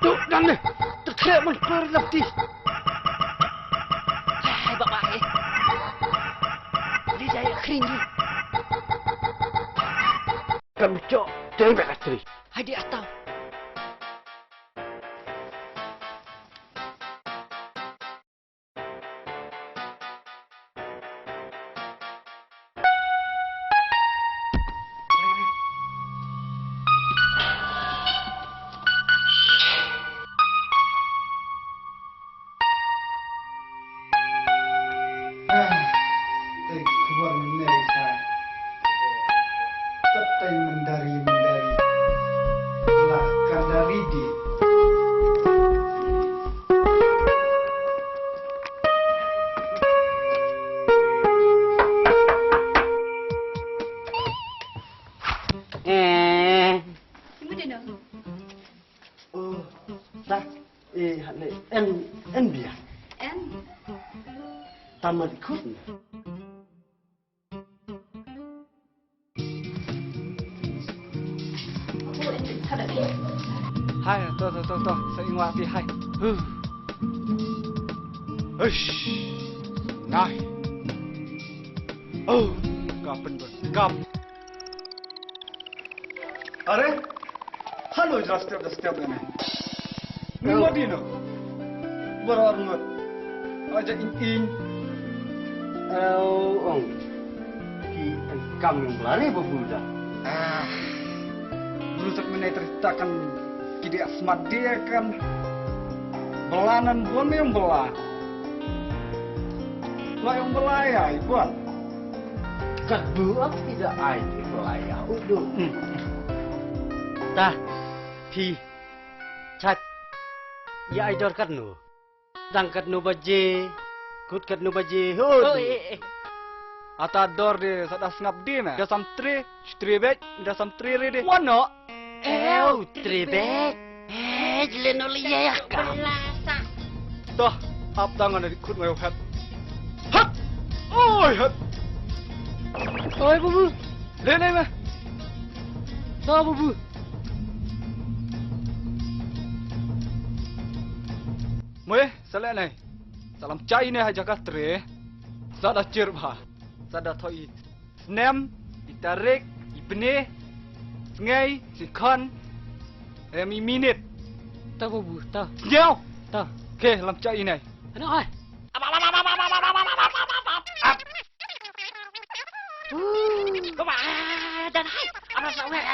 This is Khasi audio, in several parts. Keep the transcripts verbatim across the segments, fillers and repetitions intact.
Tu dan ne. Terkhreh man per lapti. Hai baba eh. Di jaya kring di. Kan becho, jangan bakatri. Hai di atau. Ah, eh, khubor mynne ri sa. Teteng mendari, mendari. Lah, kandari di. Eh. Ibu deh dong. Oh, ta, eh, hane, en, en bia. En. Tama di khut na. Hai, to, to, to, to, sa ingwa ti hai. Huh. Eish. Ngai. Oh, kapan ber, kap. Are? Halo, just step, just step ini. Ni mo dino. Bor arngot. Aja ing ing. Au, ong. Ki kam yung lari bebuda. Ah. Bulu tak menai ceritakan ki dia smat dia kan. Belanan bon yung bela. Lah yung bela ya, ibuan. Kat buak tidak ai di bela ya, udu. Hmm. Tah, phi, chat, ya ai dor katno. Dang katno baje, kut katno baje, ho. Oh, eh, eh. Ata dor de, sa da sngap de me. Da sam tre, tre bej, da sam tre re de. Wano? Ew, tre bej. Eh, jle no li ya ya ka. Toh, ap tangan di kut ngai het. Het! Oi, het! Oi, bubu. Le, le, me. Toh, bubu. Moe, sa leh nai. Sa lam chai ne ha jaka tre. Sa da chir bha. Sa da thoi. Snem, i tarik, i bne, sngi, i sekon, em i minit. Ta bubu, ta. Sñiaw. Ta. Ke, lam chai nai. Ano ai? Ap. Baba, dan hai. Apa sa wek?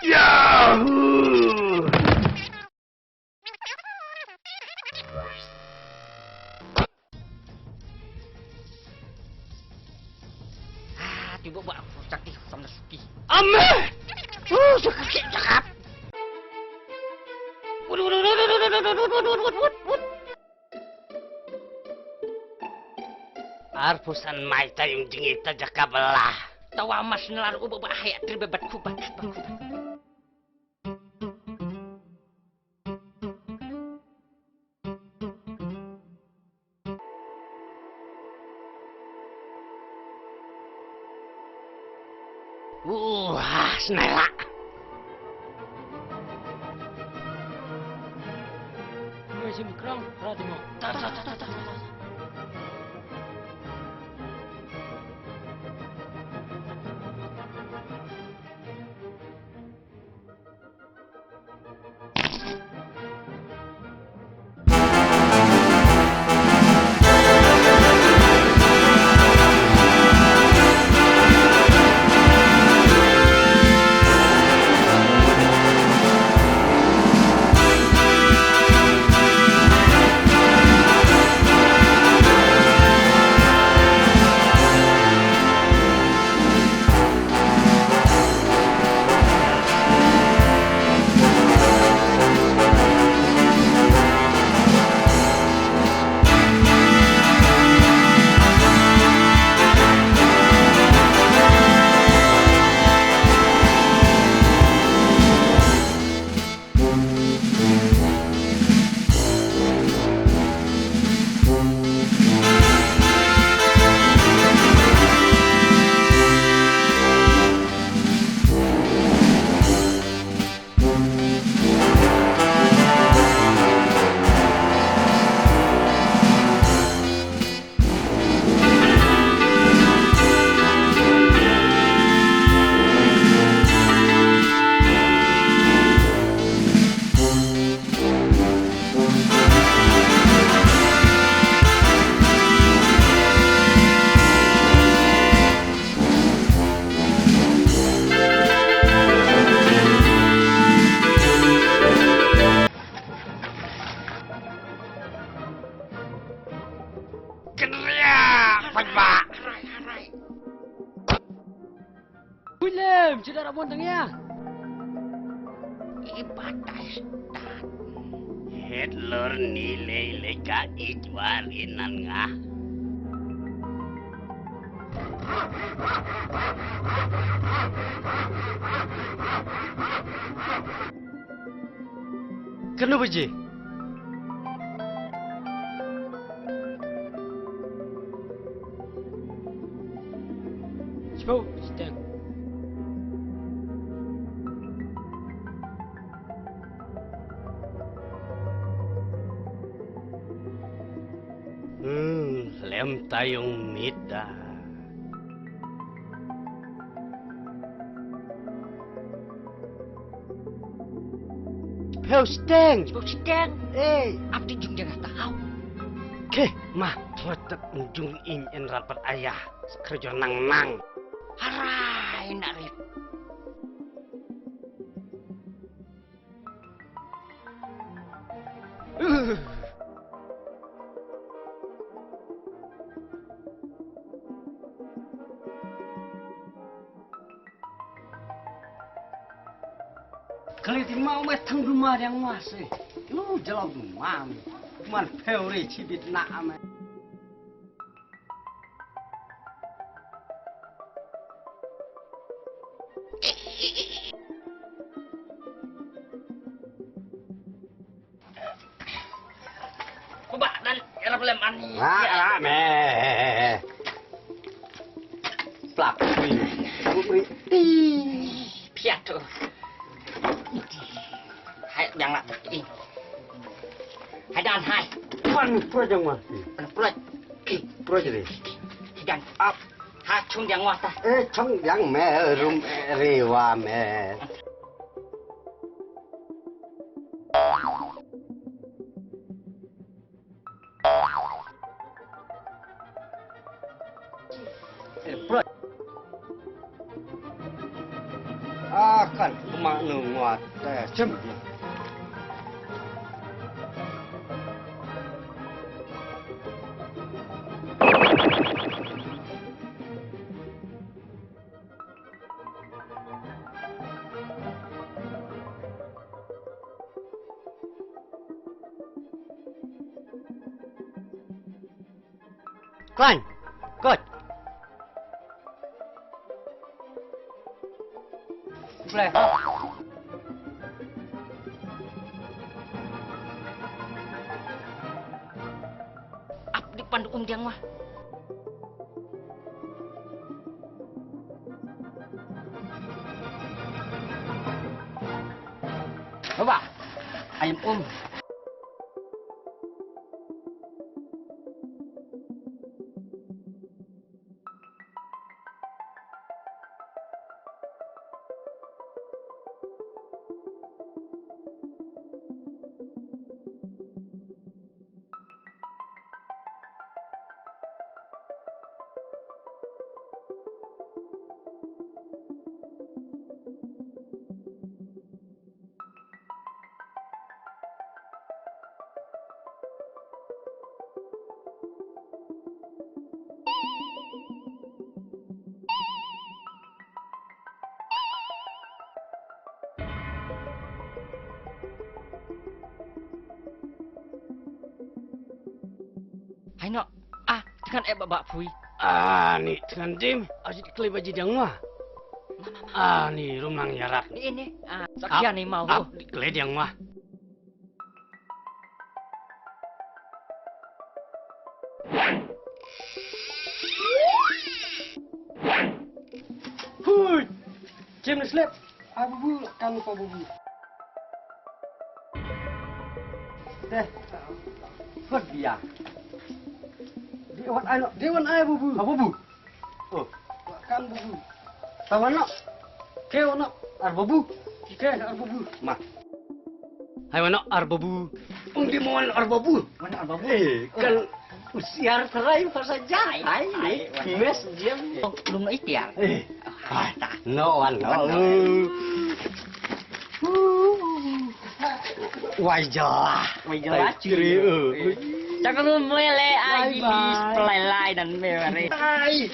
Yahoo! Ah, tiba buat aku sakti sama suki. Ameh! Uh, sakit cakap. Wut, wut, wut. Ar pusan mai ta yung jingita jaka belah. Tawa mas nelar uba ba hai atri bebat kubat, kubat, kubat. Uh, ah, snela. Sim krong, ra timo. Ta, ta, ta. Em, sida rabon tang ïa. I batai stad. Hitler ni lei lei ka i jwar i nan nga. Kano baje? Shiphew shiteng. Hmm, lem tayong mita. Phew steng. Phew steng. Eh. Ap di jung jang ta hau. Ke, ma, thot tak jung in en rapat ayah. Sekerja nang nang. Harai nak rip. Kali ti mau mai thang duma yang wase. Lu jalau duma. Man phew re chibit na ame. Ba dan era pelem ani. Ha, ha, me. Plak. Ui, ui. Ih, piat tu. Hai, yang nak ih. Hai dan hai. Pan pro jang ma. Pan pro. Ih, pro jadi. Hai dan. Ap. Ha chung yang wata. Eh, chung yang me rum, eh, rewa me. Eh, bro. Akan ma nu ngwat, eh, chem. Klan. Kot. Play. Ap di pan um diang wah. Baba, ayam um. Hai no. Ah, tyngan eh ba ba phui. Ah, ni tyngan dim. Aji klei ba ji dang wa. Ah, ni rum nang yarat. Ni ini. Ah, sak ap, ya ni mau. Ap, klei dang wa. Hui. Jem ni slep. Ai bubu, kan lupa bubu. Deh. Kot dia. Di wan ai no. Di wan ai bubu. Apa bu? Oh. Kan bubu. Taman no. Ke wan no. Ar bubu. Ke ar bubu. Ma. Hai wan no ar bubu. Ung di mon ar bubu. Wan ar bubu. Eh, kan usiar serai pasal jai. Ai, ai, wan. Mes jem. Belum no itiar. Eh. Ai, ta. No wan no. Wan no. Wai jala. Wai jala, ai, cuy. Cuy, eh. Cakap lu mulai le, ai, bye, bye. Pelai lai dan me, mari. Ai.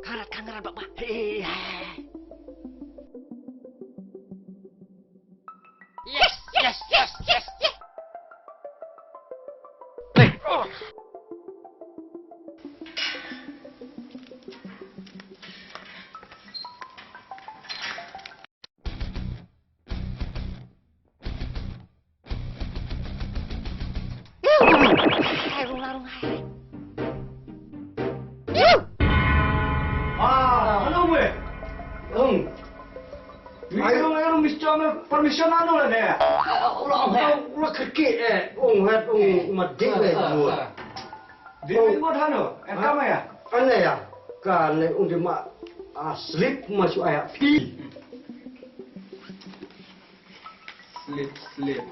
Kharat kharat baba. Hey, hey. Yes, yes, yes, yes, yes. Hey. Oh. Ah, ano mo eh? Ong. Ay, ong, ong, mister, permission ano na eh? Ula, ong, eh. Ula, kaki, eh. Ong, het, ong, mati, eh. Di mo hano? En kama ya? Ane ya. Ka ne ong di ma, ah, slip ma shu aya. Pi. Slip, slip.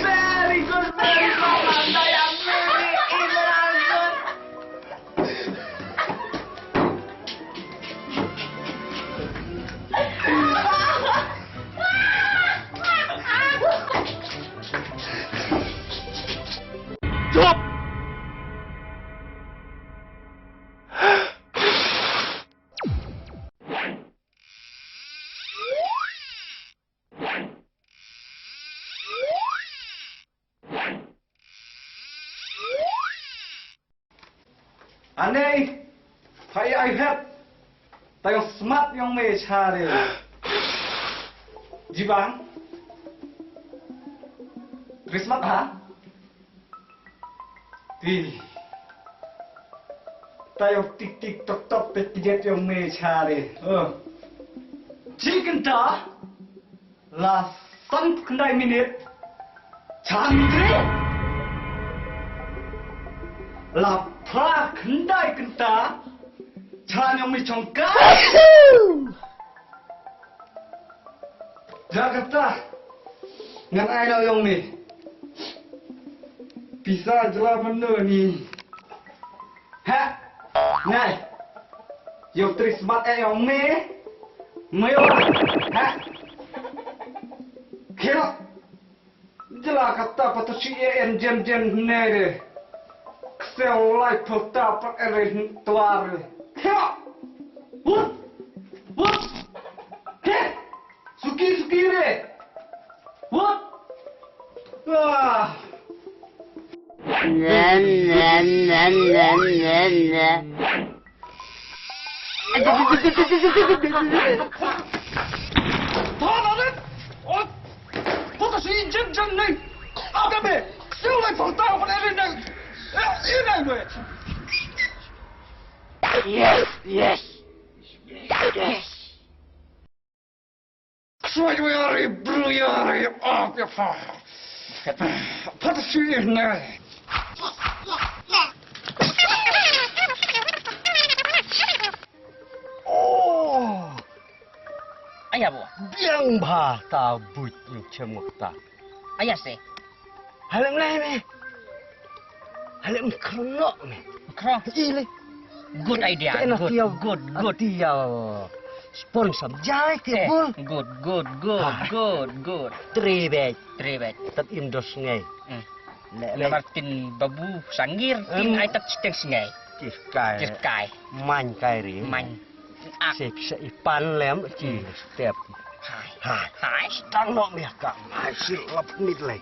Very good, very good. Jop! Anei, phai ai het. Taïew smat yong me chare. Jibang. Krismat ha? Ti. Taïew tik tik tok tok te tiget yong me chare. Oh. Chicken ta. La san khyndai minit. Chan tre. La phra khyndai kynta. Chan yong mi chongka. Jakarta. Ngan ai no yong mi. Pisa jela mano ni. Ha? Nai. Yo tris mat eh yong me. Me yo. Ha? Kyo. Jela kata patu si eh en jen jen ne de. Ksel lai pota pa ere tuar. Kyo. Wut. Wut. He. Suki, suki re. What? Ah. Yes, yes. Yes. Kswai yari bru yari ap ya fa. Pat sui ne. Oh. Aya bo. Biang ba ta buit yu chemuk ta. Aya se. Halem lai me. Halem khrono me. Khro. Ile. Good idea. Good, good, good. Tia sponsor jai ke bul. Good, good, good, good, good. Three bet. Three bet. Tat indos ngai. Hmm. Le, le. Martin Babu Sangir, tin ai tat steng sngai. Tis kai. Tis kai. Man kai ri. Man. Sik se ipan lem ci step. Hai. Hai. Hai. Stang no me ka. Hai, si lap mit lai.